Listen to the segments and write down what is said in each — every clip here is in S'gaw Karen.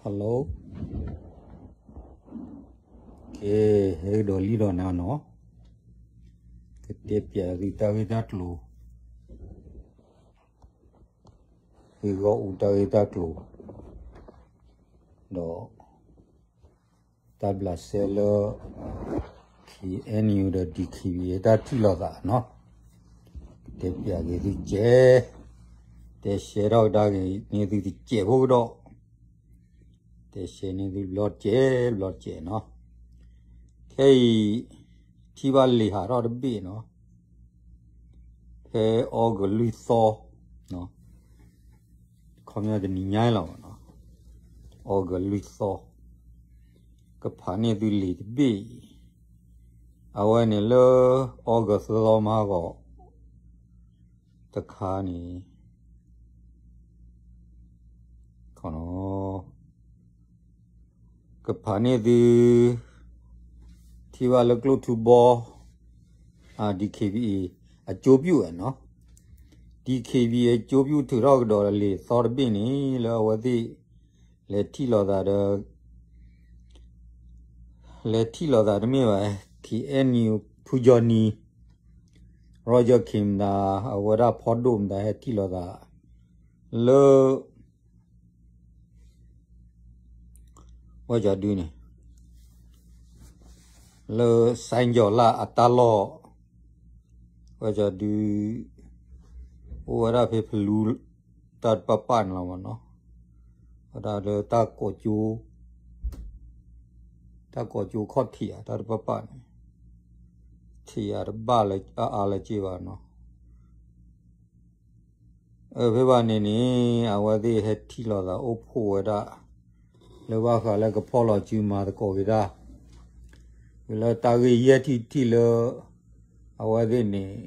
Hello, ကဲ, ဟဲကဒီးလံဒီးနၤနီၤ, ကတဲပျးသုတၢ်ဂ့ၢ်တၢ်ကျိၤ, ဟ့ၣ်ဂီၢ်အူတၢ်ဂ့ၢ်တၢ်ကျိၤ, ဒီး တၢ်ဘျးစဲလၢ ခ့ၣ်အဲၣ်ယူၣ် ဒီး ဒံၣ်ခ့ၣ်ဘံၣ် တၢ်ထံၣ်လိာ်သးနီၤ, တဲပျးက့ၤသုကဲ, တဲရှဲထီၣ်ကဒါက့ၤန့ၢ်သုတစဲးဖိကဒီး, တဲရှဲန့ၢ်သုဘျီတစဲး ဘျီတစဲးနီၤ, ခဲအံၤ ထံၣ်ဘၣ်လံာ်ဟးထီၣ်တဘ့ၣ်နီၤ, ဖဲအီကူးလွံၢ်သီ ခီပညီတနံၤညါလီၤနီၤ, အီကူးလွံၢ်သီ, ကဖးန့ၢ်သုလံာ်တဘ့ၣ်အံၤ, အဝဲန့ၣ်လၢ အီကူးသၢသီမဟါဂီၤ တခါန့ၣ် ကဖးန့ၢ်သု ထံၣ်ဘၣ်လၢကျိၣ်ထူဘီ DKBA အကၠိပျူၣ်နီၤ, DKBA အကၠိပျူၣ်ထုးထီၣ်ကဒီးလံာ်သီတဘ့ၣ်န့ၣ် လၢအဝဲသ့ၣ် လဲၤထံၣ်လိာ်သးဒီး လဲၤထံၣ်လိာ်သးတမ့ၢ်ဘၣ် KNU ဖုကၠီနံၤ Roger Khin မတၤ အဝဲဒၣ်ဖီဒိၣ်မတၤ ဟဲထံၣ်လိာ်သး လၢ ဝဲကၠီဒုန့ၣ် လၢစဲကၠီၤလၢ်အတၢ်လီၢ် ဝဲကၠီဒု အိၣ်ဝဲဒၣ်ဖဲဖလူ တၢ်တပာ်ပာ်န့ၣ်လီၤမ့ၢ်နီၤ, ဝဲဒၣ်လၢတၢ်ကိးကၠိ တၢ်ကိးကၠိခီၣ်ထံးဧါ တၢ်တပာ်ပာ်န့ၣ် ထံးဧါတဘၣ်လၢအအါလၢက့ဘၣ်နီၤ. အဖဲဘၣ်န့ၣ်န့ၣ် အဝဲသ့ၣ်ဟဲထံၣ်လိာ်သးအိၣ်ဖှိၣ်ဝဲဒၣ် လၢဘၣ်ဃးလၢကဖီၣ်လီၤစုမၤသကိးက့ၤတၢ် လၢတၢ်ဂ့ၢ်ယဲၢ်ထံၣ်ထံၣ်လၢ အဝဲသ့ၣ်န့ၣ်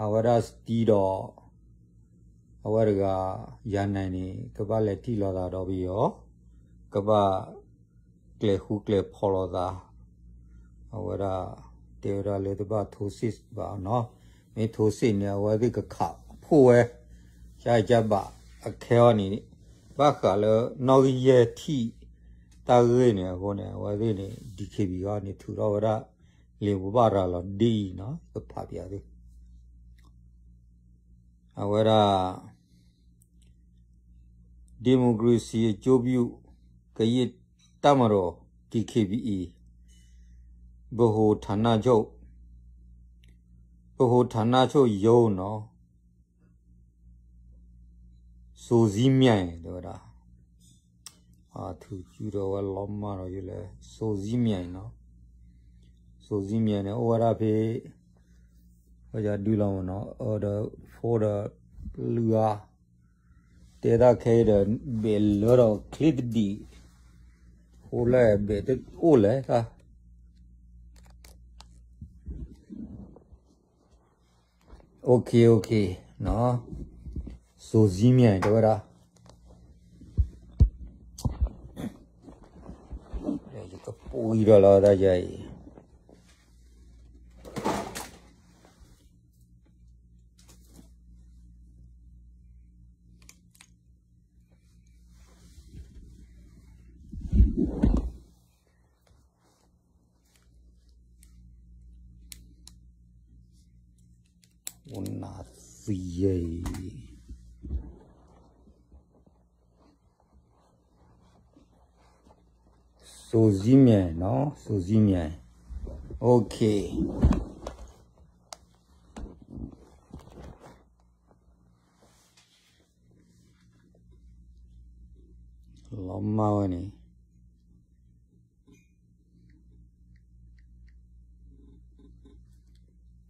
အဝဲဒၣ်စတံဒီး အဝဲတဂၤ ယၤနဲၣ်န့ၣ် ကဘၣ်လဲၤထံၣ်လိာ်သးဒီးပယီၤ ကဘၣ် ကျဲၤဃူကျဲၤဖိးလိာ်သး အဝဲဒၣ် တဲဝဲဒၣ်လၢတဘၣ်ထိစ့ၣ်ဘၣ်နီၤ, မ့ၢ်ထိစ့ၣ်န့ၣ် အဝဲသ့ၣ်ကခးဖှိၣ်ဝဲ ကၢ်ကၢ်ဘၣ်အခဲအံၤန့ၣ် ဘၣ်ဃးလၢနီၣ်ဂံၢ်ယဲၢ်ထံၣ် တၢ်ဂ့ၢ်န့ၣ်အဃိန့ၣ် အဝဲသ့ၣ်န့ၣ် DKBA ဂီၢ်န့ၣ် ထုးထီၣ်ဝဲဒၣ် လံာ်ပဘၣ်ရၤလီၤဒ်အံၤနီၤ ကဖးပၠးသု အဝဲဒၣ် ဒီမိုကရေစီအကျိုးပြု ကရင်တပ်မတော် DKBA ဗဟိုဌာနချုပ် ဗဟိုဌာနချုပ်ရုံးနီၤ စိုးဇီးမြိုင် တဲဝဲဒၣ် ထူစုဒီးဝဲလီၤမၢ်ဒီးယလဲၣ် စိုးဇီးမြိုင်နီၤ စိုးဇီးမြိုင်န့ၣ် အိၣ်ဝဲဒၣ်ဖဲ ဝဲဒၣ်ဒုလီၤမ့ၢ်နီၤ အၢဒီး ဖိဒီး လုၢ်အါ တဲတၢ်ခဲအံၤဒီး ဘဲးလၢဒီးချ့တဒံး အိၣ်လၢဘဲးတအိၣ်လဲၣ်တၢ် OK OK နီၤ စိုးဇီးမြိုင် တဲဝဲဒၣ် ယကပိာ်အံၤဒီးလီၤတၢ်ယၤအံၤ အိၣ်နၢ်သံယဲအံၤ စိုးဇီးမြိုင်နီၤ စိုးဇီးမြိုင် OK လီၤမၢ်ဝဲန့ၣ်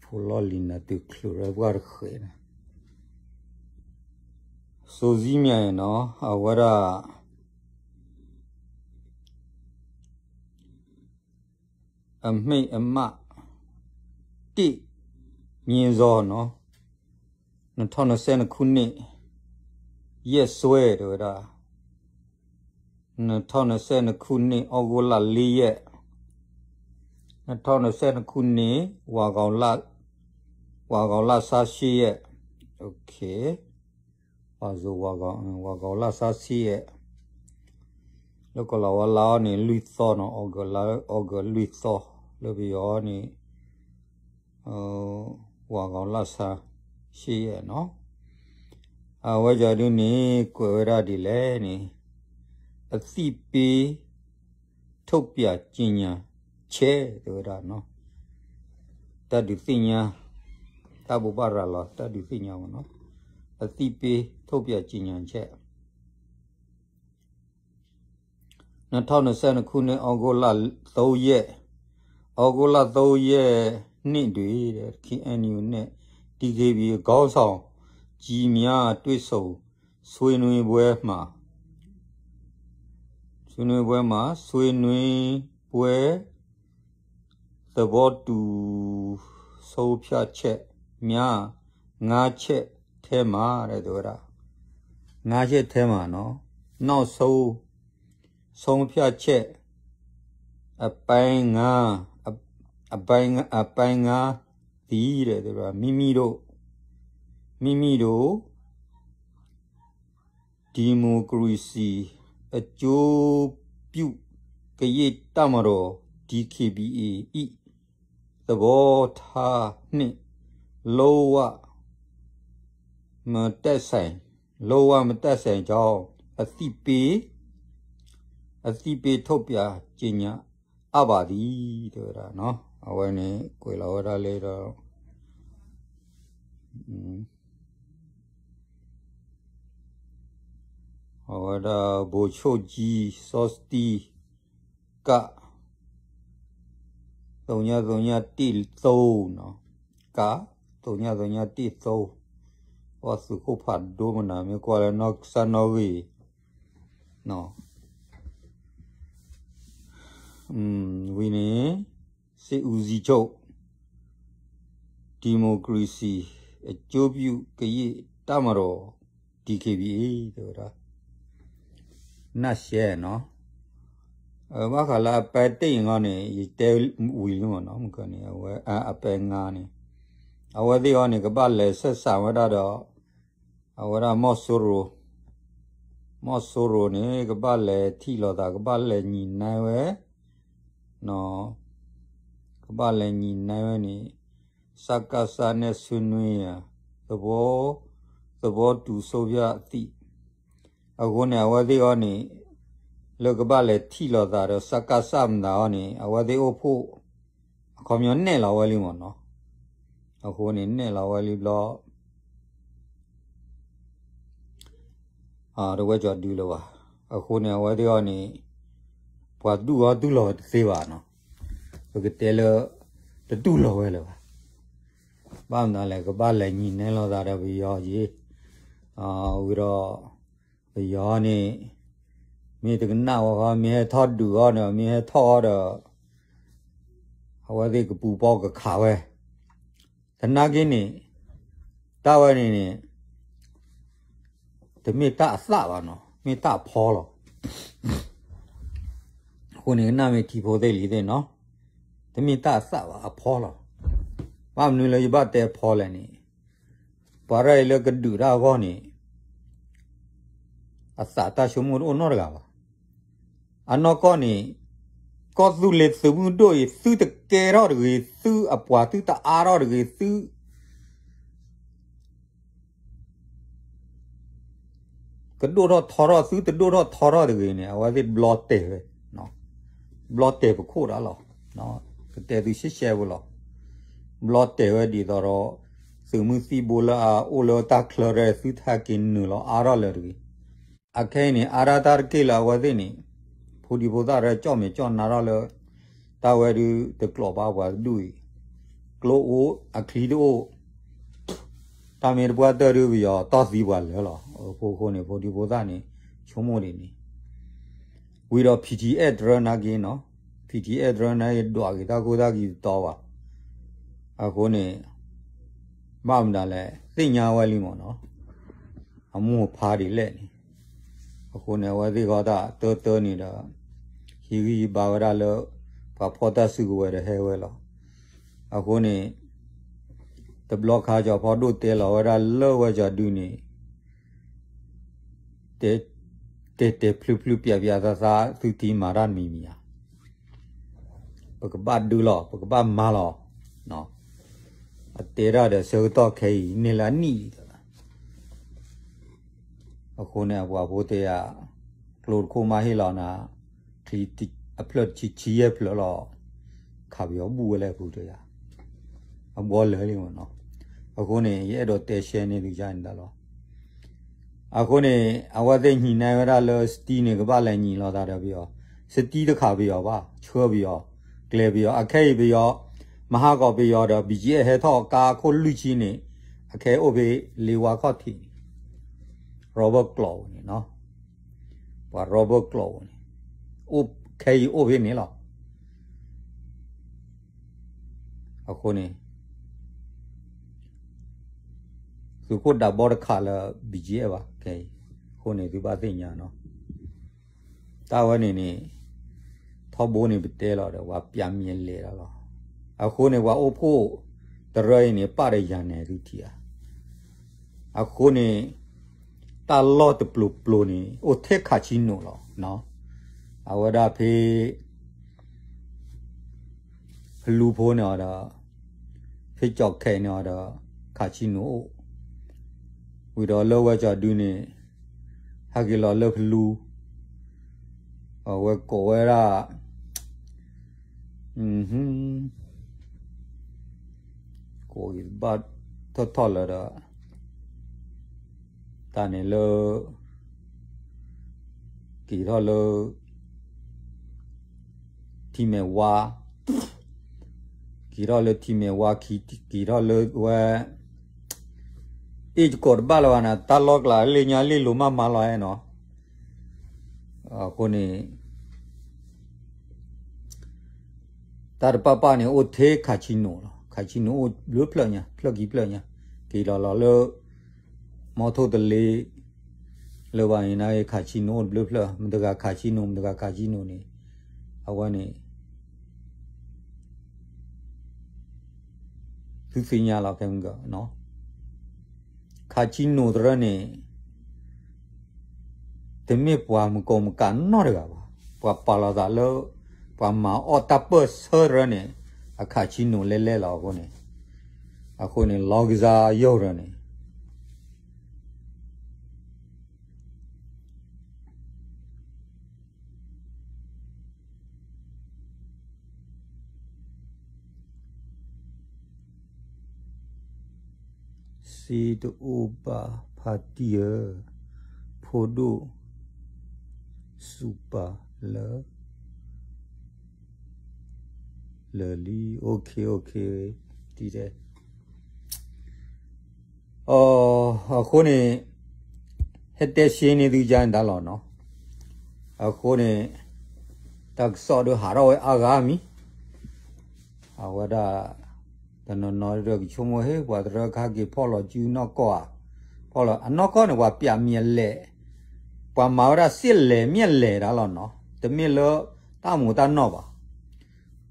ဖိလီၢ်လံၤနၤတုၤချုးရဲပှၢ်တဃဲးန့ၣ် စိုးဇီးမြိုင်နီၤ အဝဲဒၣ် အမှတ်အမှတ် တစ် မြင်းဇော်နီၤ နှစ်ထောင့်နှစ်ဆယ့်နှစ်ခုနှစ် ရက်စွဲ တဲဝဲဒၣ် နှစ်ထောင့်နှစ်ဆယ့်နှစ်ခုနှစ် ဩဂုတ်လ လေးရက် နှစ်ထောင့်နှစ်ဆယ့်နှစ်ခုနှစ် ဝါကောင်လ ဝါကောင်လ ဆယ့်ရှစ်ရက် OK ဝါဇိုဝါကောင် ဝါကောင်လ ဆယ့်ရှစ်ရက် လၢကီၢ်လၤဝါလါအီၤန့ၣ် လွံၢ်သီနီၤ, August လါ August လွံၢ်သီ, လၢပယီၤန့ၣ် ဝၤဂီၤလၢ်ဆါ ရှ့ယဲၢ်နီၤ. အဝဲယၤဒုန့ၣ် ကွဲးဝဲဒၣ်ဒ်လဲၣ်န့ၣ် အသိပေးထုတ်ပြန်ကြေညာချက် တဲဝဲဒၣ်နီၤ, တၢ်ဒုးသ့ၣ်ညါ, တၢ်ဘိးဘၣ်ရၤလီၤ တၢ်ဒုးသ့ၣ်ညါမ့ၢ်နီၤ, အသိပေးထုတ်ပြန်ကြေညာချက် နှစ်ထောင့်နှစ်ဆယ့်နှစ်ခုနှစ် ဩဂုတ်လ သုံးရက်, ဩဂုတ်လ သုံးရက်နေ့တွင် KNU နှင့် DKBA ခေါင်းဆောင်ကြီးများ တွေ့ဆုံဆွေးနွေးပွဲမှာ ဆွေးနွေးပွဲမှာ ဆွေးနွေးပွဲ သဘောတူဆုံးဖြတ်ချက်များ ငါးချက်ထဲမှ တဲဝဲဒၣ်, ငါးချက်ထဲမှနီၤ, နောက်ဆုံး ဆုံးဖြတ်ချက် အပိုင်းငါး, အပိုင်းငါး, အပိုင်းငါးသည် မိမိတို့, မိမိတို့ ဒီမိုကရေစီအကျိုးပြုကရင့်တပ်မတော် DKBA ၏ သဘောထားနှင့် လုံးဝမတတ်ဆိုင်, လုံးဝမတတ်ဆိုင်ကြောင်း အသိပေး, အသိပေးထုတ်ပြန်ကြေညာအပ်ပါသည် တဲဝဲဒၣ်နီၤ. အဝဲန့ၣ် ကွဲးလီၤဝဲဒၣ်လၢဒီး အဝဲဒၣ် ဗိုလ်ချုပ်ကြီး စောစတီး က သုည သုည တစ် သုံး နီၤ, က သုည သုည တစ် သုံး, ပှၤသုးခိၣ်ဖးဒိၣ်မနုၤ မ့ၢ်ကွၢ်လၢနီၢ်ကစၢ်နီၣ်ဂံၢ် ဝံၤန့ၣ် စစ်ဦးစီးချုပ် ဒီမိုကရေစီအကျိုးပြုကရင့်တပ်မတော် DKBA တဲဝဲဒၣ်, နၢ်ရှဲနီၤ. ဘၣ်ဃးလၢအပဲတ့ၢ်အံၤဂီၢ်န့ၣ် ယတဲဝံၤလံမ့ၢ်နီၤ, မုၢ်ကန့ၣ် အဝဲ အပဲငါန့ၣ် အဝဲသ့ၣ်အီၤန့ၣ် ကဘၣ်လဲၤဆက်ဆံဝဲဒၣ်ဒီး အဝဲဒၣ်မီၢ်စိရိၤ, မီၢ်စိရိၤန့ၣ် ကဘၣ်လဲၤထံၣ်လိာ်သး ကဘၣ်လဲၤညှိနှိုင်းဝဲ, ကဘၣ်လဲၤညှိနှိုင်းဝဲန့ၣ် စကစ နဲ့ ဆွေးနွေးရန် သဘော, သဘောတူဆုံးဖြတ်သည့် အဃိန့ၣ် အဝဲသ့ၣ်အီၤန့ၣ် လၢကဘၣ်လဲၤထံၣ်လိာ်သးဒီး စကစ မတၤအီၤန့ၣ် အဝဲသ့ၣ်အိၣ်ဖှိၣ် အခီပညီနဲၣ်လီၤဝဲလံမ့ၢ်နီၤ. အဃိန့ၣ်နဲၣ်လီၤဝဲလံဘျီ တဝဲကီၤဒုလၢၤဘၣ်. အဃိန့ၣ် အဝဲသ့ၣ်အီၤန့ၣ် ပှၤတူၢ်အီၤတူၢ်လိာ်ဝဲတသ့ဘၣ်နီၤ. ပကတဲလၢ တတူၢ်လိာ်ဝဲလၢၤဘၣ်. ဘၣ်မနုၤလဲၣ် ကဘၣ်လဲၤညှိနှိုင်းလိာ်သးဒီးပယီၤက့ၤ, ဝံၤဒီး ပယီၤန့ၣ် မ့ၢ်တကနၣ်ဝဲဃီ မ့ၢ်ဟဲထီၣ်ဒုးအီၤဒီး မ့ၢ်ဟဲထီၣ်အီၤဒီး အဝဲသ့ၣ်ကပူၤပိာ်ကခးဝဲ, သနာ်က့န့ၣ် တၢ်ဝဲန့ၣ်န့ၣ် တမ့ၢ်တၢ်အသၣ်ဘၣ်နီၤ, မ့ၢ်တၢ်အဖီလီၤ. အဃိန့ၣ် ကနၣ်မ့ၢ်ထံဖိသ့ၣ်လံၤသ့ၣ်နီၤ, တမ့ၢ်တၢ်အသၣ်ဘၣ် အဖီလီၤ. ဘၣ်မနုၤလၢယဘၣ်တဲအဖီလဲၣ်န့ၣ် ပှၤရၢၢ်အံၤလၢကဒုးတၢ်အဂီၢ်န့ၣ် အသးတၢ်ဆိကမိၣ်တအိၣ်နီတဂၤဘၣ်. အနီၢ်ကီၢ်န့ၣ် ကီၢ်သူလ့ၤသုးမုၢ်ဒိၣ်အံၤ သုတကဲထီၣ်တဂ့ၤ, သုအပှၤသုတအါထီၣ်တဂ့ၤ, သု ကဒိၣ်ထီၣ်ထီထီၣ် သုတဒိၣ်ထီၣ်ထီထီၣ်တဂ့ၤန့ၣ် အဝဲသ့ၣ်ဘျီတဲာ်ဝဲ, ဘျီတဲာ်ပခိၣ်တၢ်လီၤ. ကတဲသုရှဲရှဲဖိလီၤ. ဘျီတဲာ်ဝဲဒ်သိးဒီး သုးမုၢ်သံၣ်ဘိလၢအအိၣ်လၢတၢ်ချၢရဲၣ် သုထးက့ၤနုာ်လီၤအါထီၣ်လၢၤတဂ့ၤ. အခဲအံၤန့ၣ် အါဒၣ်တၢ်တက့ၢ်လၢအဝဲသ့ၣ်န့ၣ် ဖိဒံဖိသၣ်ရဲၣ် ကၠီၣ်မဲာ်ကၠီၣ်နါထီၣ်လၢ တၢ်ဝဲဒုးတကျိးဘၣ်ပှၤတဒူၣ်အံၤ, ကျိအိၣ်အချံတအိၣ်, တၢ်မ့ၢ်တပှၢ်တၢၢ်ဒုးပယီၤတီၢ်သံပှၤလၢာ်လီၤ. အဃိန့ၣ် ဖိဒံဖိသၣ်န့ၣ် ဆိကမိၣ်ဒ်န့ၣ် ဝံၤဒီး ဖံထံအဲၣ်တရၢနာ်က့နီၤ, ဖံထံအဲၣ်တရၢနာ်က့ ဒွးက့ၤတၢ်ကိၢ်တၢ်ဂီၤတတီၤဘၣ်. အဃိန့ၣ် ဘၣ်မတၤလဲၣ် သ့ၣ်ညါဝဲလံမ့ၢ်နီၤ, အမိၢ်အဖါဒ်လဲၣ်န့ၣ်. အဃိန့ၣ် အဝဲသ့ၣ်ဃီတၢ်တၢတၢန့ၣ်ဒီး ဟံးဂံၢ်ဟံးဘါဝဲဒၣ်လၢ ပှၤဖီၣ်တၢ်စုကဝဲၤဒီးဟဲဝဲလီၤ. အဃိန့ၣ် တဘျီခါ ကၠီၤဖီဒိၣ်တဲလီၤဝဲဒၣ်လၢဝဲကၠီၤဒုန့ၣ် တဲ တဲာ်တဲာ်ဖျုးဖျုး ပျးပျးသးသး သုတံၤမၤတၢ်တမံၤမံၤဧါ. ပကဘၣ်ဒုးလီၤ ပကဘၣ်မၤလီၤ. အတဲဒၣ်ဒီးဆၢကတီၢ်ခဲအံၤ န့ၢ်လၢအနံၣ်လံ. အဃိန့ၣ် အပှၤဖိတဲယၤ ကျိတခိၣ်မးဟ့ၣ်လီၤနၤ အဖျၢၣ်တဆံဆံယဲၢ်ဖျၢၣ်လီၤ. ခးပယီၤဘူၣ်ဝဲလၢအပူၤတယၤ အဘှီလၢာ်လံမ့ၢ်နီၤ. အဃိန့ၣ် ယအဲၣ်ဒိးတဲရှဲန့ၢ်သုကန့ၣ်တၢ်လီၤ. အဃိန့ၣ် အဝဲသ့ၣ်ညံးန့ၢ်ဝဲဒၣ်လၢ စတံန့ၣ် ကဘၣ်လဲၤညံးလီၤသးဒီးပယီၤ, စတံတခးပယီၤဘၣ်, ဆှၢပယီၤ, ကျဲၤပယီၤ, အခဲအံၤပယီၤ မၤဟးဂီၤပယီၤဒီး ဘံၣ်ကၠံအဲၣ် ဟဲထီၣ်ကါခိၣ်လွံၢ်ဆံန့ၣ် အခဲအံၤအိၣ်ဖဲလ့ဝါခီၣ်ထံးန့ၣ် Robert ကျိာ်ပူၤန့ၣ်နီၤ, ပှၤ Robert ကျိာ်ပူၤန့ၣ် အိၣ်ခဲအံၤအိၣ်ဖဲန့ၣ်လီၤ. အဃိန့ၣ် သုးခိၣ်ဒးဘီတခးလၢ ဘံၣ်ကၠံအဲၣ် ဘၣ်ခဲအံၤ, အဃိန့ၣ် သုဘၣ်သ့ၣ်ညါနီၤ. တၢ်ဝဲန့ၣ်န့ၣ် ထီဘိန့ၣ်ပတဲလီၤဒီး ပှၤပျးမံၤအလဲၢ်တၢ်လီၤ. အဃိန့ၣ် ပှၤအိၣ်ဖှိၣ်တရၢအံၤန့ၣ် ပာ်ဒီးယၤနဲၤသုထံၣ်ဧါ. အဃိန့ၣ် တၢ်လီၢ်တပျိၤပျိၤန့ၣ် အိၣ်ထဲခးဆံနိၣ်လီၤ. အဝဲဒၣ်ဖဲ ဖလူဖိန့ၣ်အီၤဒီး ဖဲကၠီၣ်ခဲန့ၣ်အီၤဒီး ခးဆံနိၣ်အိၣ်, ဝံၤဒီးလၢဝဲကၠီၣ်ဒုန့ၣ် ဟဲက့ၤလီၤလၢဖလူ, အဝဲကိးဝဲဒၣ် ကိးက့ၤတဘၣ်ထီၣ်ထီၣ်လၢဒီး တၢ်န့ၣ်လၢ က့ၤထီၣ်လၢ ထံမဲာ်ဝါ, က့ၤထီၣ်လၢထံမဲာ်ဝါခံ, က့ၤထီၣ်လၢဝဲ အ့ၣ် ယကိးတဘၣ်လၢၤဘၣ်န့ၣ် တၢ်လီၢ်ကျါလၢညါလ့ၣ်လိၤမးမးလီၤအဲၣ်နီၤ. အဃိန့ၣ် တၢ်တပာ်ပာ်န့ၣ် အိၣ်ထဲခးဆံနိၣ်လီၤ. ခးဆံနိၣ်အိၣ်ဘျုးဖျၢၣ်ညါ ဖျၢၣ်ခံဖျၢၣ်ညါ, က့ၤလီၤလီၤလၢ မီထိၣ်တလ့ လၢဘၣ်န့ၣ် ခးဆံနိၣ်အိၣ်တဘျုးဖျၢၣ်, မတၤဂၤခးဆံနိၣ် မတၤဂၤခးဆံနိၣ်န့ၣ် အဝဲန့ၣ် သုသ့ၣ်ညါလီၤခဲမုၢ်ဂီၤ, ခးဆံနိၣ်တရၢန့ၣ် တမ့ၢ်ပှၤမုၣ်ကီၢ်မုၣ်ကးနီတဂၤဘၣ်. ပှၤပာ်လီၤသးလၢ ပှၤမၤအီၣ်တၢ်ပၢၢ်ဆၢတရၢန့ၣ် အခးဆံနိၣ်လဲလဲလီၤအဃိန့ၣ်, အဃိန့ၣ် လီၤကစၢ်ယိာ်တရၢန့ၣ် စ့တအိၣ်ဘၣ်ဖါတံၢ်ဧၢ, ဖိဒိၣ်စူၢ်ပာ်လၢ လၢာ်လံ, အိၣ်ခ့ အိၣ်ခ့, တံၤတဲ အဃိန့ၣ် ဟဲတဲရှဲန့ၢ်သုကန့ၣ်တၢ်လီၤနီၤ. အဃိန့ၣ် တၢ်ကစီၣ်ဒုးဟးထီၣ်ဝဲအါဂၤမံၤ, အဝဲဒၣ် တနီၤနီၤဒီးကဆိကမိၣ် ဟ့ၣ် ပှၤတရၢခါက့ၤဖီၣ်လီၤစုနီၢ်ကီၢ်ဧါ, ဖီၣ်လီၤအနီၢ်ကီၢ်န့ၣ် ပှၤပျးမံၤအလဲၢ်, ပှၤမၤဝဲဒၣ်စ့လဲၢ်မံၤအလဲၢ်တၢ်လီၤနီၤ, တမ့ၢ်လၢတၢ်မူးတၢ်နီၢ်ဘၣ်.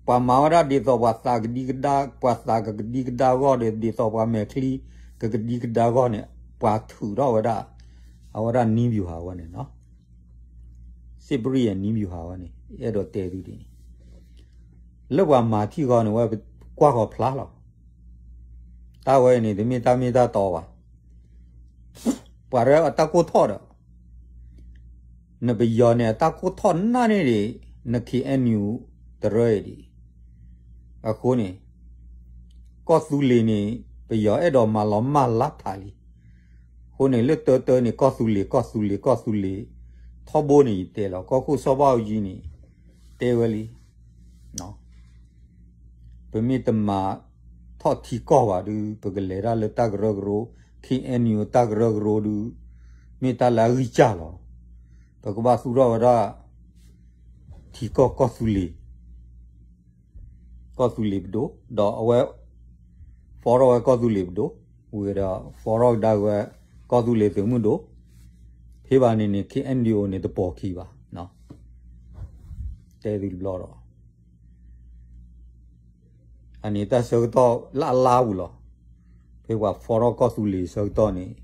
ပှၤမၤဝဲဒၣ်ဒ်သိးပှၤသးကဒံကဒါ, ပှၤသးကကဒံကဒါဂီၢ်ဒီး ဒ်သိးပှၤမဲာ်ချံကကဒံကဒါဂီၢ်န့ၣ် ပှၤထုးထီၣ်ဝဲဒၣ် အဝဲဒၣ်နံဘျူးဟးဝဲန့ၣ်နီၤ, စ့ပရံၣ်အနံဘျူးဟးဝဲန့ၣ် အဲၣ်ဒိးတဲသုဒ်န့ၣ် လၢပှၤမၤထံၣ်ဃီန့ၣ် ဝဲပကွၢ်ဃီဖျါလီၤ. တၢ်ဝဲအံၤန့ၣ် တမ့ၢ်တၢ်မ့ၢ်တၢ်တီဘၣ်. ပှၤတရၢအတၢ်ကိၢ်ထီၣ်ဒီး နပယီၤန့ၣ် အတၢ်ကိၢ်ထီၣ်နၢ်န့ၢ်ဒံး န ခ့ၣ်အဲၣ်ယူၣ် တရၢအံၤဒံး. အဃိန့ၣ် ကီၢ်သူလ့ၤန့ၣ် ပယီၤအဲၣ်ဒိးမၤလီၤမၢ်လါထးလံ. အဃိန့ၣ် လၢတၢတၢန့ၣ် ကီၢ်သူလ့ၤ ကီၢ်သူလ့ၤ ကီၢ်သူလ့ၤ ထီဘိန့ၣ်ယတဲလီၤ. ကီၢ်ခိၣ်စီၤဘၣ်အူကၠံန့ၣ် တဲဝဲလံ ပမ့ၢ်တမၤထီၣ်ထံကီၢ်ဘၣ်ဒုး ပကလဲၤတၢ်လၢတၢ်ကရၢကရိ, ခ့ၣ်အဲၣ်ယူၣ် တၢ်ကရၢကရိဒုး မ့ၢ်တၢ်လၢအဂံၢ်စၢ်လီၤ. ပကဘၣ်သူၣ်ထီၣ်ဝဲဒၣ် ထံကီၢ်ကီၢ်သူလ့ၤ, ကီၢ်သူလ့ၤပဒိၣ်, ဒီးအဝဲ form ထီၣ်ဝဲကီၢ်သူလ့ၤပဒိၣ်, ဝံၤဒီး form ထီၣ်ကဒါက့ၤဝဲ ကီၢ်သူလ့ၤသုးမုၢ်ဒိၣ်, ဖဲဘၣ်န့ၣ်န့ၣ် ခ့ၣ်အဲၣ်ယူၣ်န့ၣ် တပိာ်ခံဘၣ်. တဲသုတဘျီဒီး အန့ၣ်တၢ်ဆၢကတီၢ်လၢအလါပူၤလီၤ. ဖဲပှၤ form ထီၣ်ကီၢ်သူလ့ၤဆၢကတီၢ်န့ၣ်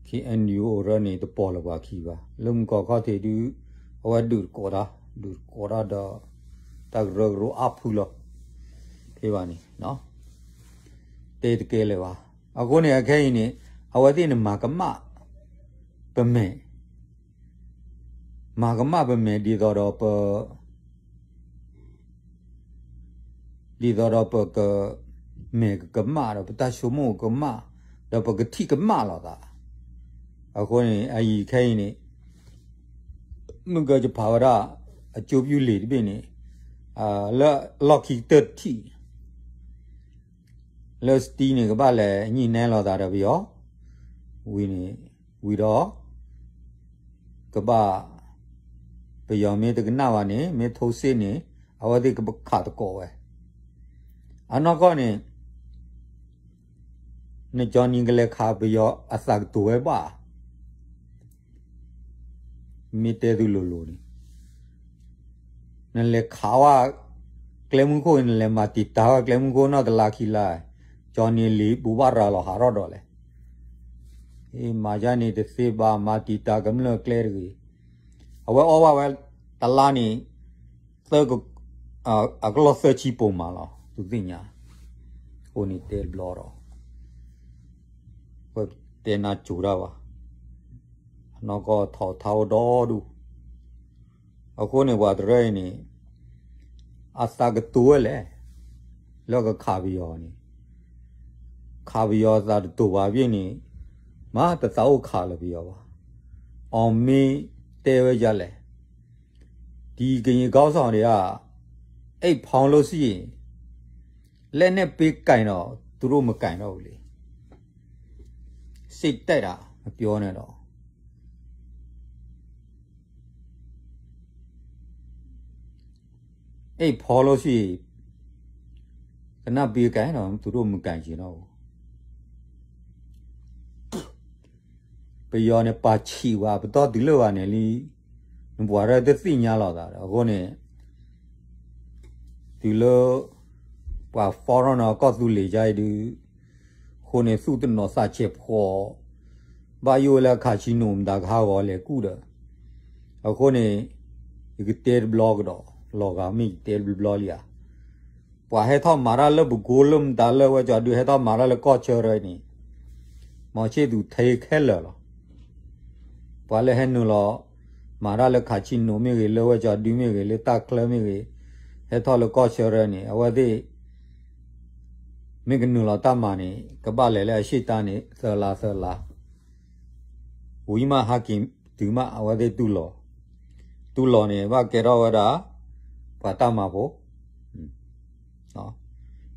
ခ့ၣ်အဲၣ်ယူၣ်အိၣ်ရၢန့ၣ် တပိာ်လၢၤပှၤခံဘၣ်. လၢမုၢ်ကီၢ်ခီၣ်ထံးဒုး အဝဲဒုးတကိးတၢ်, ဒုးတကိးတၢ်ဒီး တၢ်ကရၢကရိအါဖုလီၤ. ဖဲဘၣ်န့ၣ် တဲတကဲလၢၤဘၣ်. အဃိန့ၣ် အခဲအံၤန့ၣ် အဝဲသ့ၣ်န့ၣ်မၤကမၣ်ပမဲာ်, မၤကမၣ်ပမဲာ်ဒ်သိးဒီးပ ဒ်သိးဒီးပက မဲာ်ကကမၣ်ဒီး ပတၢ်ဆိကမိၣ်ကမၣ်, ဒီးပကထံၣ်ကမၣ်လိာ်သး. အဃိန့ၣ် အအံၤခဲအံၤန့ၣ် မုၢ်ကၢကဖးဝဲဒၣ် အကၠိပယူၢ်လံာ်တဘ့ၣ်န့ၣ် လၢလီၢ်ခံကတၢၢ်တထံၣ် လၢစတံန့ၣ် ကဘၣ်လဲၤညှိနှိုင်းလိာ်သးဒီးပယီၤ ဝံၤန့ၣ် ဝံၤဒီး ကဘၣ် ပယီၤမ့ၢ်တကနၣ်ဘၣ်န့ၣ် မ့ၢ်ထိစ့န့ၣ် အဝဲသ့ၣ်ကခးသကိးဝဲ. အနီၢ်ကီၢ်န့ၣ် နကၠီနံၤကလဲၤခးပယီၤ အသးကတိၤဝဲဘၣ် မ့ၢ်တဲသုလိၤလိၤန့ၣ် နလဲၤခးဝဲ ကျဲမုၢ်ခိၣ် နလဲၤမၤတံာ်တာ်ဝဲကျဲမုၢ်ခိၣ်နီၢ်တလါခံလါ, ကၠီနံၤလံာ်ဘိးဘၣ်ရၤလီၤဟးထီၣ်ဒီးလဲၣ်. မၤယါန့ၣ်တသ့ဘၣ် မၤတံာ်တာ်ကမျၢၢ်ကျဲတဂ့ၤ. အဝဲအီၣ်ဘၣ်ဝဲတလါန့ၣ် သၢ အကလီၢ်သၢဆံပိာ်မးလီၤ သုသ့ၣ်ညါ. အဃိန့ၣ်တဲတဘျီဒီး ပတဲနၤကိၤတၢ်ဘၣ်, အနီၢ်ကီၢ်ထီၣ်ထါအိၣ်ဒီဒူၣ်. အဃိန့ၣ် ပှၤတရၢအံၤန့ၣ် အသးကတိၤဝဲလဲၣ် လၢကခးပယီၤန့ၣ်, ခးပယီၤသးတတိၤဘၣ်ဘ့ၣ်န့ၣ် မ့ၢ်တသးအိၣ်ခးလၢၤပယီၤဘၣ်. အီၤမ့ၢ်တဲဝဲဒ်လဲၣ်, ဒီကရင်ခေါင်းဆောင်တွေက အိတ်ဖောင်းလို့ရှိရင် လက်နဲ့ပေးကိုင်တော့ သူတို့မကိုင်တော့ဘူးလေ. စိတ်တက်တာ ပြောနေတော့ အိတ်ဖောင်းလို့ရှိရင် လက်နဲ့ပေးကိုင်တော့ သူတို့မကိုင်တော့ဘူး. ပယီၤန့ၣ် ပာ်ဆံးဝဲ ပတီၢ်တုၤလၢဘၣ်န့ၣ်လံ, နပှၤရဲၣ်တသ့ၣ်ညါလိာ်သးဒီး အဃိန့ၣ် တုၤလၢ ပှၤ foreign န့ၣ် ကီၢ်သူလ့ၤဒ်အံၤဒုး အဃိန့ၣ် သူၣ်တနီၤသးဆဲးဖှီၣ် ဘၣ်ယိၣ်ဝဲလၢအခးဆံနိၣ်မတၤကဟးဂီၤလဲၤကူၣ်ဒီး အဃိန့ၣ် ယကတဲတဘျီကဒီး လီၤဂာ်မ့ၢ်ယတဲတဘျီလံဧါ. ပှၤဟဲထီၣ်မၤတၢ်လၢပကိလၢမတၤလၢဝဲကီၤဒုး ဟဲထီၣ်မၤတၢ်လၢကီၢ်ဆၢရၢန့ၣ် မီၤဆ့ၣ်သူးထဲခဲလၢာ်လီၤ. ပှၤလၢဟဲနုာ်လီၤ မၤတၢ်လၢခးဆံနိၣ်မ့ၢ်ဂ့ၤ လၢဝဲကီၤဒုမ့ၢ်ဂ့ၤ လၢတၢ်ချၢမ့ၢ်ဂ့ၤ ဟဲထီၣ်လၢကီၢ်ဆၢရၢန့ၣ် အဝဲသ့ၣ် မ့ၢ်ကနုာ်လီၤတၢ်မၤန့ၣ် ကဘၣ်လဲၤလၢအရှေ့တန်းန့ၣ် သၢလါသၢလါ ဝံၤမးဟးက့ၤတုၤမး အဝဲသ့ၣ်တူၢ်လိာ်, တူၢ်လိာ်န့ၣ် ဘၣ်ကဲထီၣ်ဝဲဒၣ် ပှၤတၢ်မၤဖိ,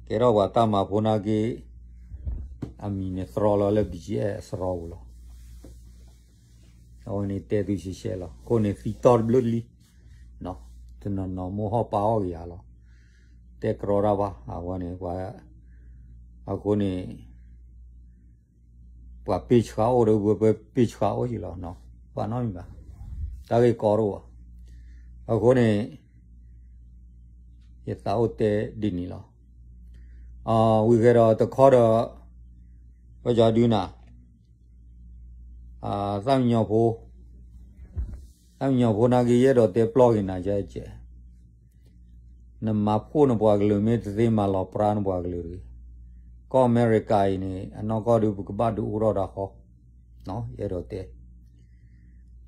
ကဲထီၣ်ပှၤတၢ်မၤဖိနာ်က့ အမံၤန့ၣ်သရီလီၤလၢ ဘီၣ်ကၠံအဲၣ် အသရီပူၤလီၤ. အဝဲန့ၣ်တဲသုရှဲရှဲလီၤ. အဃိန့ၣ်သံတီၢ်တဘျုးလံ, တနီၤနီၤမိၢ်ဟီၣ်ပၢ်ဟီၣ်ကယၤလီၤ. တဲကြီတၢ်ဘၣ် အဝဲန့ၣ် ပှၤ, အဃိန့ၣ် ပှၤပ့ဆှါအိၣ်ဒီးပှၤပ့ဆှါအိၣ်ယံၤလီၤ. ဘၣ်နီတမံၤဘၣ်, တၢ်ဂ့ၢ်ကီတအိၣ်ဘၣ်. အဃိန့ၣ် ယသးအိၣ်တဲဒ်န့ၣ်လီၤ. ဝံၤဃဲဒီးတခီဒီး ဝဲကၠီဒုနၤ သၣ်မံညီၤဖိ, သၣ်မံညီၤဖိနာ်က့ ယအဲၣ်ဒိးတဲပျီက့ၤနၤယဲကဲး, နမၤဖှိၣ်နပှၤကလုာ်မ့ၢ်တသ့ မၤလီၤပြါနပှၤကလုာ်တဂ့ၤ. ကီၢ်အမဲရကၤအံၤန့ၣ် အနီၢ်ကီၢ်ဒုး ပကဘၣ်ဒုးအိၣ်ထီၣ်ဒၣ်ဃီ, ယအဲၣ်ဒိးတဲ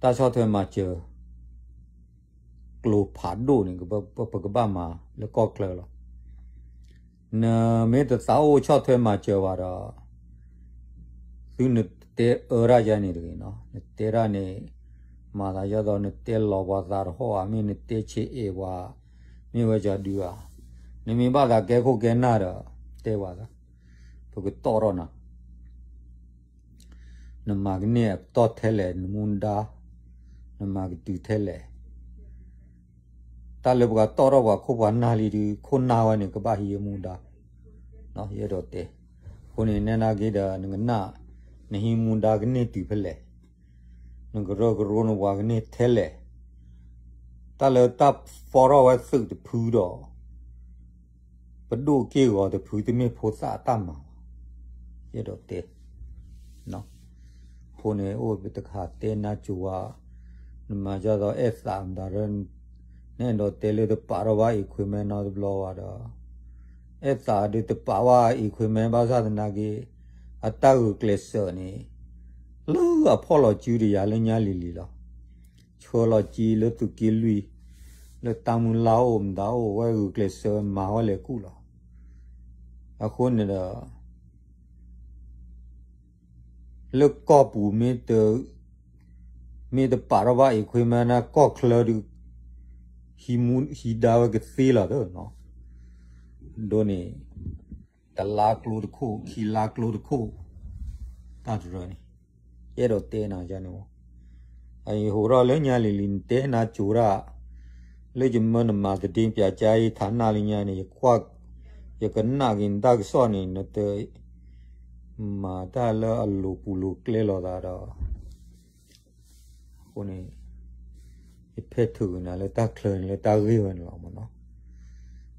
တၢ်ဆီၣ်ထွဲမၤစၢၤ ကျိၤဖးဒိၣ်န့ၣ် ပကဘၣ်မၤလၢကီၢ်ချၢလီၤ. နမ့ၢ်တသးအိၣ်ဆီၣ်ထွဲမၤစၢၤဘၣ်ဒီး သုနတဲအၢတၢ်ယါန့ၣ်တဂ့ၤနီၤ, နတဲတၢ်န့ၣ် မၤသးယါဒီး နတဲလီၤပှၤသးတဟီၣ်ဧါ, မ့ၢ်နတဲဆံးအဲၣ်ပှၤ, မ့ၢ်ဝဲကၠီဒုဧါ, နမ့ၢ်ဘၣ်သးကဲခိၣ်ကဲနၢ်ဒီး တဲပှၤသး, ပကတီၢ်ထီၣ်နၤ နမၤကန့ၢ်အပတီၢ်ထဲလဲၣ်, နမူဒါ, နမၤကတုၤထဲလဲၣ်. တၢ်လၢပှၤတီၢ်ထီၣ်ပှၤခိၣ်ပှၤနၢ်လံဒုး ခိၣ်နၢ်ဝဲန့ၣ် ကဘၣ်ဟံးအမူဒါ, ယအဲၣ်ဒိးတဲ. အဃိန့ၣ် နဲနာ်က့ဒီး နကနၣ်, နဟံးမူဒါကန့ၢ်တုၤဖဲလဲၣ်, နကရၢကရိနပှၤကန့ၢ်ထဲလဲၣ်. တၢ်လၢတၢ်ဖီထီၣ်ဝဲသုးတဖုဒီး ပဒိၣ်က့ၢ်ဂီၤတဖု တမ့ၢ်ဖိသၣ်အတၢ်မၤဘၣ်, ယအဲၣ်ဒိးတဲ. အဃိ ဖိန့ၣ်အိၣ်ပတခါတဲနါစိၤဝဲ, နမၤဒ်သိးအဲၣ်သးမတၤရၢ, နအဲၣ်ဒိးတဲလၢတပာ်ထီၣ်ဘၣ် equipment နီတဘျီဘၣ်ဒီး, အဲၣ်သးဒုးတပာ်ဘၣ် equipment ဘၣ်ဆၣ်သနာ်က့, အတၢ်ဂုာ်ကျဲးစၢးန့ၣ်, လၢအဖီၣ်လီၤစုတယၤလၢညါလံၤလံၤလီၤ. ဆှၢလီၤစုလၢသုးက့လွံၢ်, လၢတၢ်မုၢ်လၢ်အိၣ်မတၤအိၣ်ဝဲဂုာ်ကျဲးစၢးမၤဝဲလဲၤကူၣ်လီၤ. အဃိန့ၣ်ဒီး လၢကီၢ်ပူၤ မ့ၢ်တပာ်ထီၣ်ဘၣ် equipment န့ၣ် ကီၢ်ချၢဒုး ဟံးဒါဝဲကသ့လီၤသၢနီၤ, ဒ်န့ၣ် တလါကျိတခိၣ် ခံလါကျိတခိၣ်, တၢ်တရၢန့ၣ်, ယအဲၣ်ဒိးတဲနၤန့ၣ်, အဟိးထီၣ်လၢညါလံၤလံၤ နတဲနါစိၤတၢ်, လၢယမၢနမၤသဒ့ပၠးကါအံၤ ထးနၢ်လၢညါန့ၣ် ယကွၢ်, ယကနၣ်က့ၤနတၢ်ကစီၣ်န့ၣ် နတ မၤတၢ်လၢအလိၤပူၤလိၤကျဲလိာ်သးဒီး, အဃိန့ၣ်, ယဖဲထုးက့ၤနၤလၢတၢ်ချၢန့ၣ်လၢတၢ်ဂ့ၢ်ဝဲန့ၣ်လီၤမ့ၢ်နီၤ,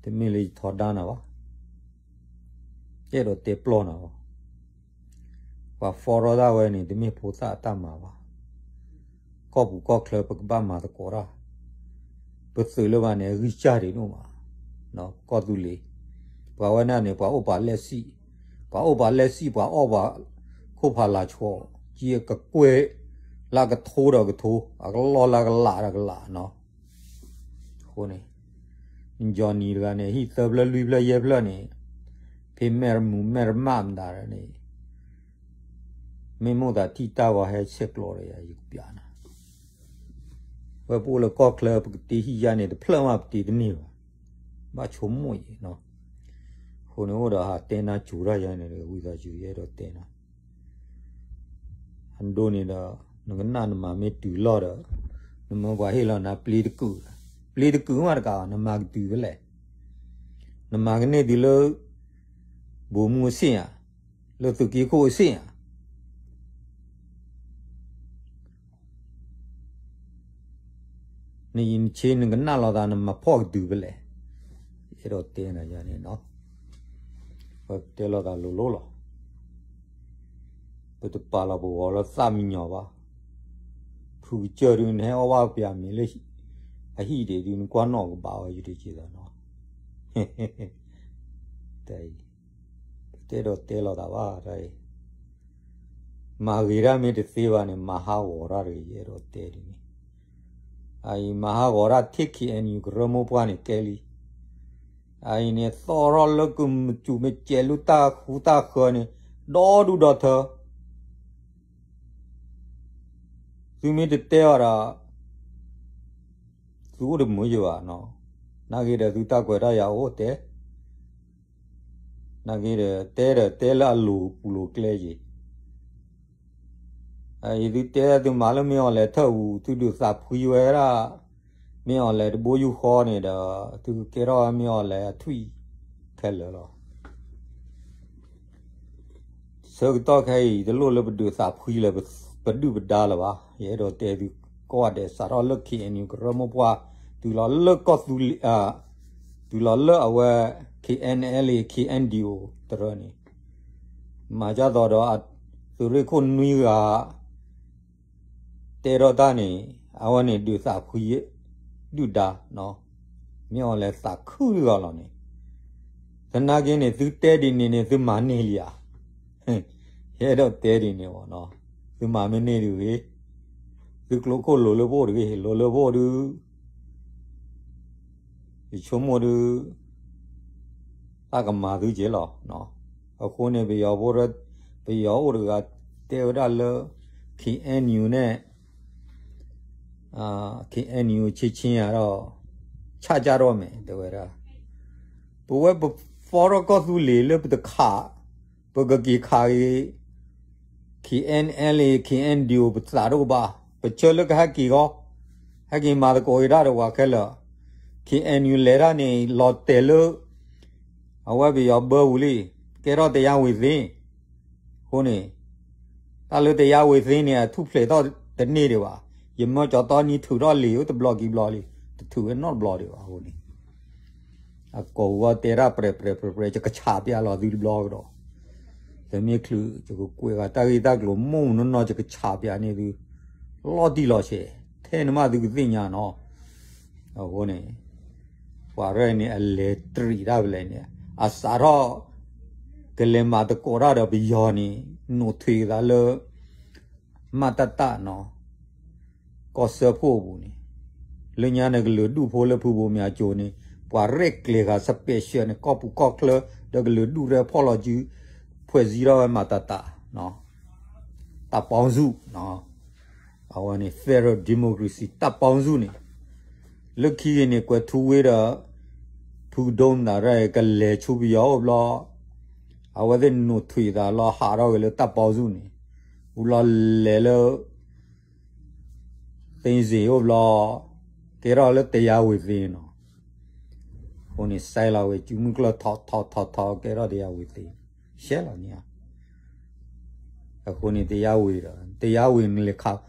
တမ့ၢ်လၢယထီဒါနၤဘၣ်, ယအဲၣ်ဒိးတဲပျီနၤလီၤ. ပှၤဖီထီၣ်တၢ်ဝဲန့ၣ် တမ့ၢ်ဖိသၣ်အတၢ်မၤဘၣ်. ကီၢ်ပူၤကီၢ်ချၢပကဘၣ်မၤသကိးတၢ်, ပသုးလၢဘၣ်န့ၣ် အဂံၢ်စၢ်ဒံးဒိၣ်မး, ကီၢ်သူလ့ၤ, ပှၤဝဲဒၣ်န့ၣ် ပှၤအိၣ်ပာ်လဲၣ်စံၣ်, ပှၤအိၣ်ပာ်လဲၣ်စံၣ် ပှၤအီၣ်ပှၤခိၣ်ဖးလၤဆီ, ကကကွဲၢ်လၢကထိဒီးကထိ, အကလီၢ်လၢကလးဒီးကလးနီၤ. အဃိန့ၣ်, Johnny တဂၤန့ၣ် ဟံၣ်သၢဖျၢၣ်လွံၢ်ဖျၢၣ်ယဲၢ်ဖျၢၣ်န့ၣ်, ဖဲမဲာ်တမူးမဲာ်တမၣ်မတၤဒီးန့ၣ်, မ့ၢ်မိၣ်သးထံၣ်တၢ်ဂီၤဟဲဆဲးကျိးဒီးယၤ ယကပျးနၤ, ဝဲပအိၣ်လၢကီၢ်ချၢ ပကတ့ဟံၣ်ယါန့ၣ် တဖျၢၣ်မးပတ့တန့ၢ်ဘၣ်, ဘၣ်ဆိကမိၣ်အံၤ, အဃိန့ၣ်အိၣ်ဒီးဟးတဲနါစိၤတၢ်ယါန့ၣ် ဝံသးစူၤယအဲၣ်ဒိးတဲနၤ အဒိန့ၣ်ဒီး, နကနၣ်နမၤမ့ၢ်တုၤလီၢ်ဒီး, နမၢပှၤဟ့ၣ်လီၤနၤပျ့တကုာ်, ပျ့တကုာ်မးတကးဘၣ် နမၤကတုၤဖဲလဲၣ်, နမၤကန့ၢ်တုၤလၢ ဘိမူအဆ့ၣ်ဧါ, လၢသုးက့ခိၣ်အဆ့ၣ်ဧါ, နယံၤနဆ့နကနၣ်လိာ်သး နမၤဖှီၣ်ကတုၤဖဲလဲၣ်, ယအဲၣ်ဒိးတဲနၤယါန့ၣ်နီၤ, ပတဲလိာ်သးလိၤလိၤလီၤ. ပတပာ်လီၤပဂီၤလၢသၣ်မံညီၤဘၣ်, ဖုကစၢၢ်ဒုး နဟဲအီၣ်ဘၣ်ပျးမ့ၤလၢ အဟံၣ်ဒံးဒုး နကွၢ်နီၣ်ကဘၣ်ဝဲယုာ်တက့ၢ်သးနီၤ, တၢ်အံၤ, ပတအဲၣ်ဒိးတဲလိာ်သးဘၣ်တၢ်အံၤ, မၤဂ့ၤတၢ်မ့ၢ်တသ့ဘၣ်န့ၣ် မၤဟးဂီၤတၢ်တဂ့ၤ ယအဲၣ်ဒိးတဲဒ်န့ၣ်, အအံၤ မၤဟးဂီၤတၢ်ထံၣ် K N U ကရၢမိၢ်ပှၢ်န့ၣ်ကဲလံ, အအံၤန့ၣ် သီၣ်ထီၣ်လၢကမုာ်စူၤမ့ၢ်ကဲးလူၤတၢ်ဃူတၢ်ဃၢၤန့ၣ်, ဒီဒူၣ်ဒီထၢ သုမ့ၢ်တတဲအီၤဒီး, သုအိၣ်တမုာ်ယဘၣ်နီၤ, နာ်က့ဒီးသုတၢ်ကွဲးတၢ်ယာ်အိၣ်တဲ, နာ်က့ဒီးတဲဒီးတဲလၢအလိၤပူၤလိၤကျဲက့ၤ, အအံၤသုတဲသုမၤလၢမ့ၢ်အီၤလဲၤထၢၣ်ပူၤ သုဒုးသးဖှံဝဲဒၣ်, မ့ၢ်အီၤလဲၤတဘိယူၢ်ဃီန့ၣ်ဒီး, သုကကဲထီၣ်မ့ၢ်အီၤလဲၤအထွံၣ်ခဲလၢာ်လီၤ. ဆၢကတီၢ်ခဲအံၤ တလိၣ်လၢပဒုးသးဖှံလၢပဒုၣ်ပဒါလၢၤဘၣ်. ယအဲၣ်ဒိးတဲသုကိးဂၤဒဲး စးထီၣ်လၢ K N U ကရၢမိၢ်ပှၢ်, တုၤလီၤလၢကီၢ်သူလ့ၤ, တုၤလီၤလၢအဝဲ K N L A K N D O တရၢန့ၣ်, မၤဒ်သိးဒီး သုးရ့ၣ်ခိၣ်နွံဂၤ တဲထီၣ်တၢ်န့ၣ်, အဝဲန့ၣ်ဒုးသးဖှံ, ဒုၣ်ဒါ, မ့ၢ်အီၤလဲၤသးခုတဂၤလီၤန့ၣ်, သနာ်က့န့ၣ် သုတဲဒ်န့ၣ်န့ၣ် သုမၤန့ၢ်လံဧါ. ယအဲၣ်ဒိးတဲဒ်န့ၣ်ဘၣ်နီၤ, သုမၤမ့ၢ်န့ၢ်ဒ်ဂ့ၤ, သုကျိခိၣ်လိၤလၢပအိၣ်တဂ့ၤ, လိၤလၢပအိၣ်ဒုး ယဆိကမိၣ်ဒုး တၢ်ကမၤသုက့ၤလီၤ. အဃိန့ၣ် ပယီၤဖိ, ပယီၤအိၣ်တဂၤတဲဝဲဒၣ်လၢ K N U န့ၣ်, K N U ဆ့ဆ့ယၤဒီး ဆၣ်ကၢ်ထီၣ်မဲာ် တဲဝဲဒၣ်, ပဝဲပဖီထီၣ်ကီၢ်သူလ့ၤလၢပတခး, ပကက့ၤခးဂ့ၤ K N L A K N D O ပသးဒိၣ်ကဘၣ်, ပဆၢလၢကဟဲက့ၤဂီၢ်, ဟဲက့ၤမၤသကိးက့ၤတၢ်ဒီးပှၤခဲလၢာ်, K N U လဲၤတၢ်န့ၣ် လီၤတဲာ်လၢ အဝဲပယီၤဘၢပူၤလံ, ကဲထီၣ်တရားဝင်သ့, အဃိန့ၣ်, တၢ်လၢတရားဝင်သ့န့ၣ် အထူၣ်ဖျဲးထီၣ်တန့ၢ်ဒံးဘၣ်, ယမၢကၠီၤသီနံၤထုးထီၣ်လံာ်အိၣ်တဘျီကံဘျီလံ, တထုးဝဲနီတဘျီဒံးဘၣ်အဃိန့ၣ် အကိာ်ဝီတဲတၢ်ပြဲးပြဲးပြဲးပြဲး ယကဆးပျးလီၤသုတဘျီကဒီး, တမ့ၢ်ချုး ယကကွဲးဂၤတၢ်ဂ့ၢ်တၢ်ကျိၤ မိၢ်မုၢ်နီၢ်နီၢ် ယကဆးပျးန့ၢ်သု လီၤတံၢ်လီၤဆဲး ထဲန့ၣ်မးသုကသ့ၣ်ညါနီၤ. အဃိန့ၣ် ပှၤရဲၣ်န့ၣ် အလဲၤတရံးတၢ်ဖဲလဲၣ်န့ၣ် အစးထီၣ် ကလဲၤမၤသကိးတၢ်ဒီးပယီၤန့ၣ် နိးထွံၣ်သးလၢ မးတၢ်တၢ်နီၤ ကီၢ်စၢဖှိၣ်အပူၤန့ၣ် လၢညါန့ၣ် ကလုာ်ဒူၣ်ဖိလၢဖုဘိမၠးကၠိန့ၣ် ပှၤရဲၣ်ကျဲၤဃာ် special န့ၣ် ကီၢ်ပူၤကီၢ်ချၢ ဒီးကလုာ်ဒူၣ်ရဲၣ်ဖီၣ်လီၤစု ဖွဲ့စည်းထီၣ်ဝဲမးတၢ်တၢ် တပ်ပေါင်းစု အဝဲန့ၣ် federal democracy တပ်ပေါင်းစု န့ၣ် လၢခံက့ၤန့ၣ် ကွဲးထူဝ့ဒီး ဖုကဒိမတၤရဲၣ် ကလဲၤဆူပယီၤအိၣ်ဘျီ အဝဲသ့ၣ်နိးထွံၣ်သးလီၤဟးထီၣ်က့ၤလၢတပ်ပေါင်းစု န့ၣ် အိၣ်လီၤလဲၤလၢ သ့စ့ၣ်အိၣ်ဘျီ ကဲထီၣ်လၢတရားဝင်သ့နီၤ. အဃိန့ၣ် စဲးလီၤဝဲ စုမုၢ်ကျၢၢ်ထီၣ်ထီၣ်ထီၣ်ထီၣ် ကဲထီၣ်တရားဝင်သ့ ရှဲလီၤန့ၣ်ဧါ. အဃိန့ၣ် တရားဝင်ဒီး တရားဝင် နလဲၤခး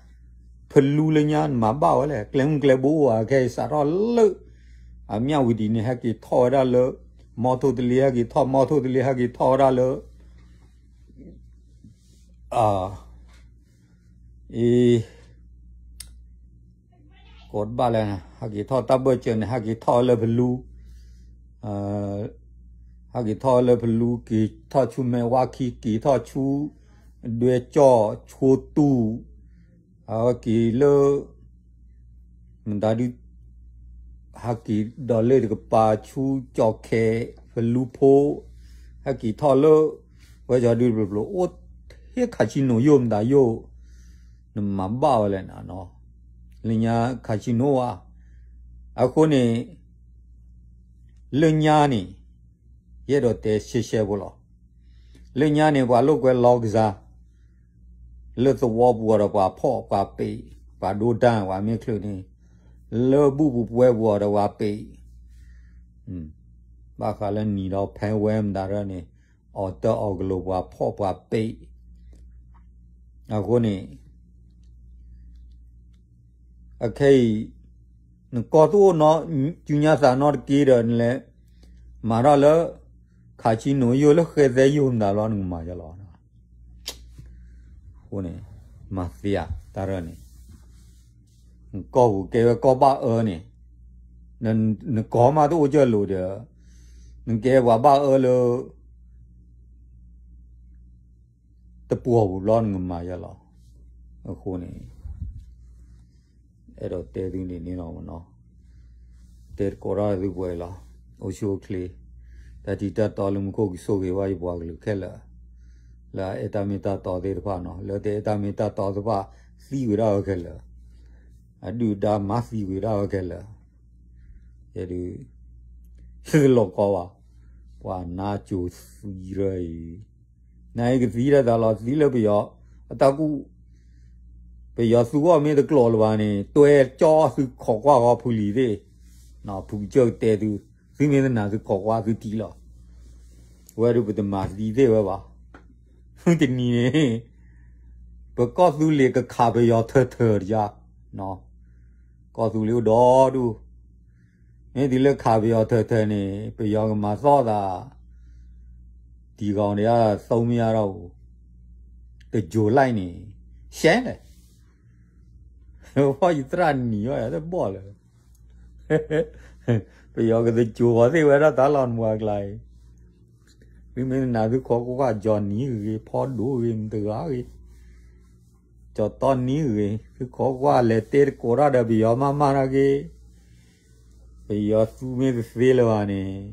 ဖလူလၢညါ နမၤဘၣ်ဝဲလဲၣ် ကျဲမုၢ်ကျဲဘိအိၣ်ဧါ ခဲအံၤစးထီၣ်လၢ အမၠၣ်ဝံၤဒ်န့ၣ် ဟဲက့ၤထီၣ်ဝဲဒၣ်လၢ မီထိၣ်တလ့ ဟဲက့ၤထီၣ် မီထိၣ်တလ့ ဟဲက့ၤထီၣ်ဝဲဒၣ်လၢ အ အ့ ကိးတဘၣ်လဲၣ် ဟဲက့ၤထီၣ်တၢ်ဘၢၣ်စၢၤန့ၣ် ဟဲက့ၤထီၣ်လၢဖလူ ဟဲက့ၤထီၣ်လၢဖလူ က့ၤထီၣ်ဆူမဲာ်ဝါခံ က့ၤထီၣ်ဆူ ဒွဲကၠီၣ် ဆိတူၢ် အဝဲက့ၤလၢ မတၤဒု ဟဲက့ၤဒီးလၢတကပၤဆူကၠီၣ်ခဲ ဖလူဖိ ဟဲက့ၤထီၣ်လၢ ဝဲကၠီဒုတဖျိဖျိ အိၣ်ဟ့ၣ်ခးဆံနိယိၣ်မတၤယိၣ် နမၤဘၣ်ဝဲလဲၣ်နနီၤ လၢညါခးဆံနိဝဲ အဃိန့ၣ် လၢညါန့ၣ် ယအဲၣ်ဒိးတဲရှဲရှဲဖိလီၤ. လၢညါန့ၣ် ပှၤလိာ်ကွဲလီၤကစၢ် လၢသဝီပူၤအီၤဒီးပှၤဖီၣ်ပှၤပ့း ပှၤဒိတၢ် ပှၤမ့ၢ်ချုးန့ၣ် လၢဘူၣ်ပူၤပှဲၤပူၤအီၤဒီးပှၤပ့း ဘၣ်ဃးလၢနံၤဒီးဖဲဝဲမတၤရၢန့ၣ် အီၣ်တၢ်အီၣ်ကလိာ်ပှၤဖီၣ်ပှၤပ့း အဃိန့ၣ် အခဲအံၤ နကီၢ်သူၣ်အိၣ်နီ စုညါသးနီတက့ၢ်ဒီး နလဲၤမၤထီၣ်လၢ ခးဆံနိယိာ်လၢဃဲသဲယိာ်မတၤလီၤ နကမၤယလီၤ. အဃိန့ၣ် မၤသ့ဧါ တၢ်ရၢန့ၣ် နကီၢ်ပူၤကဲဝဲကီၢ်ဘၣ်အၢန့ၣ် နကီၢ်မးတအိၣ်ကၢၢ်လိာ်ဒီး နကဲပှၤဘၣ်အၢလၢ တပှီၢ်ပူၤဘျီ နကမၤယလီၤ. အဃိန့ၣ် အဲၣ်ဒိးတဲသုန့ၣ်န့ၣ်လီၤမနီၤ, တဲသကိးတၢ်သုပှဲၤလီၤ. အိၣ်ဆူၣ်အိၣ်ချ့, တၢ်ထံတၢ်တီလၢမူခိၣ်ကဆိၣ်ဂ့ၤဘၣ်ယပှၤကလုာ်ခဲလၢာ်, လၢအအဲၣ်တၢ်မ့ၢ်တၢ်တီသ့ၣ်တဖၣ်နီၤ, လၢတအဲၣ်တၢ်မ့ၢ်တၢ်တီသ့ၣ်တဖၣ် သံဝဲဒၣ်ဝဲခဲလၢာ်, အဒုၣ်ဒါမၤသံဝဲဒၣ်ဝဲခဲလၢာ်, ယဲဒုး သုလီၤကီဘၣ်, ပှၤနါစိၤသံရၢအံၤ နအံၤကသံဒၣ်တၢ်လီၤသံလၢပယီၤအတၢ်ကူၣ်, ပယီၤသူအီၤမ့ၢ်တကျိၤလၢၤဘၣ်န့ၣ် တွဲကၠီသုခိးကွၢ်ဃီဖုလံၤသ့ၣ်, ဖုကစၢၢ်ကတဲသု, သုမ့ၢ်တနာ်သုခိးကွၢ်သုထံၣ်လီၤ. ဝဲဒုးပတမၤသံသ့ၣ်ဝဲဘၣ်, တနံၤန့ၣ် ပကီၢ်သူလ့ၤကခးပယီၤထၢၣ်ထၢၣ်တယါ, ကီၢ်သူလ့ၤအိၣ်ဒီဒူၣ် မ့ၢ်တုၤလၢခးပယီၤထၢၣ်ထၢၣ်န့ၣ် ပယီၤကမၤသီၣ်သး, တံၤဂီၤန့ၣ် သိမ့ၢ်အါထီၣ်, တယိၤလၢ်န့ၣ်, ရှဲလဲၣ်, ဖီၣ်ယသရၣ်နံၤအီၤယတဘီၣ်လၢၤ, ပယီၤကတယိၤဃီသ့ၣ်ဝဲဒၣ်တၢ်လီၢ်နမွၤကျါအံၤ, သုမ့ၢ်တနာ်သုခိးကွၢ်ကၠီနံၤဂ့ၤ ဖီဒိၣ်ဂ့ၤ မတဂၤဂ့ၤ ကၠီတီနံၤဂ့ၤ သုခိးကွၢ်လဲၤတဲတကိးတၢ်ဒီးပယီၤမးမးတၢ်ဂ့ၤ, ပယီၤသူမ့ၢ်တသ့လၢၤဘၣ်န့ၣ်,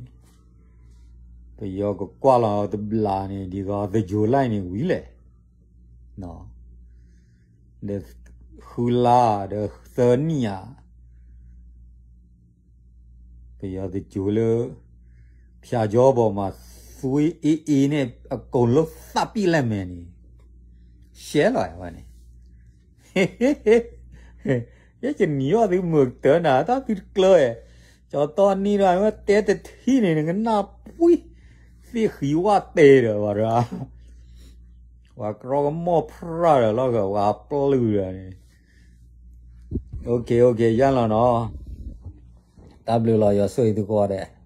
ပယီၤကကွၢ်လီၤတဘျီန့ၣ် ဒ်သိးတယိၤလၢ်န့ၣ်ဝံၤလဲၣ်, ဒီးဃုလါဒီးသၢနံၣ်ဧါ ပယီၤတကၠိၤလၢ ဖၠၣ်ကၠီဘီၣ်မး သွေးအေးအေးန့ၣ် အကုန်လုံးသတ်ပစ်လိုက်မယ်န့ၣ်, ရှဲလီၤဝဲန့ၣ်, ယဲယနံၤအီၣ်သုမုာ်ကတၢၢ်နၤ တၢ်သုတကျၢၤဝဲ, ကၠီတီနံၤဒီး ဝဲတဲတထံၣ်န့ၣ် နကနၢ်ပှံၢ်, သ့ၣ်ဃံဝၣ်တဲဒီးဝဲဒၣ်, ပှၤကြီကမီၣ်ဖြၣ်ဒီးလီၤဂာ် ပှၤပျုၢ်ဒီးန့ၣ်, အိၣ်ခ့ အိၣ်ခ့ ယါလီၤနီၤ, တၢ်ဘျုးလီၤ ယွၤဆိၣ်ဂ့ၤသုကိးဂၤဒဲး.